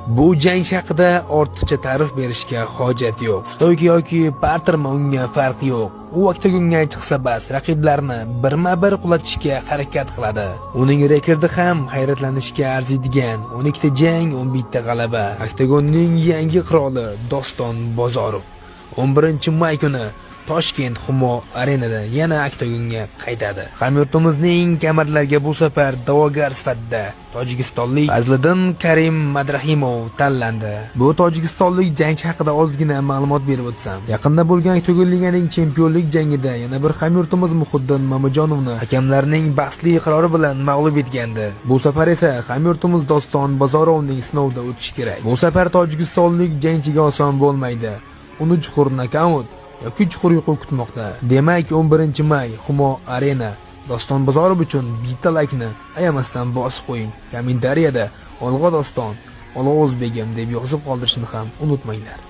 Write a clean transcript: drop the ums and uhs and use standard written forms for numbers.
Bu jangchi haqida ortiqcha ta'rif berishga hojat yo'q. Stoyka yoki partermi, unga farqi yo'q. U oktagonga chiqsa bas, raqiblarni birma-bir qulatishga harakat qiladi. Uning rekordi ham hayratlanishga arziydigan: 12 ta jang, 11 ta g'alaba. Oktagonning yangi qiroli Doston Bozorov 11 may kuni Toshkent Humo Arenada yana oktagonga qaytadi. Hamyurtimizning kamarlarga bu safar da'vogar sifatida tojikistonlik Fazliddin Karim Madrahimov tanlandi. Bu tojikistonlik jangchi haqida ozgina ma'lumot berib o'tsam. Yaqinda bo'lgan Oktagon liganing chempionlik jangida yana bir hamyurtimiz Muhiddin Mamajonovni hakamlarning bahsli qarori bilan mag'lub etgandi. Bu safar esa hamyurtimiz Doston Bozorovning sinovdan o'tishi kerak. Bu safar tojikistonlik jangchiga oson bo'lmaydi. Uni chuqur nokaut yoki chuqur uyqu kutmoqda. Demak, 11 may, Humo Arena, Doston Bozorov uchun bitta laykni ayamasdan bosib qo'ying. Kommentariyada "Olg'a Doston, olg'a o'zbegim" deb yozib qoldirishni ham unutmanglar.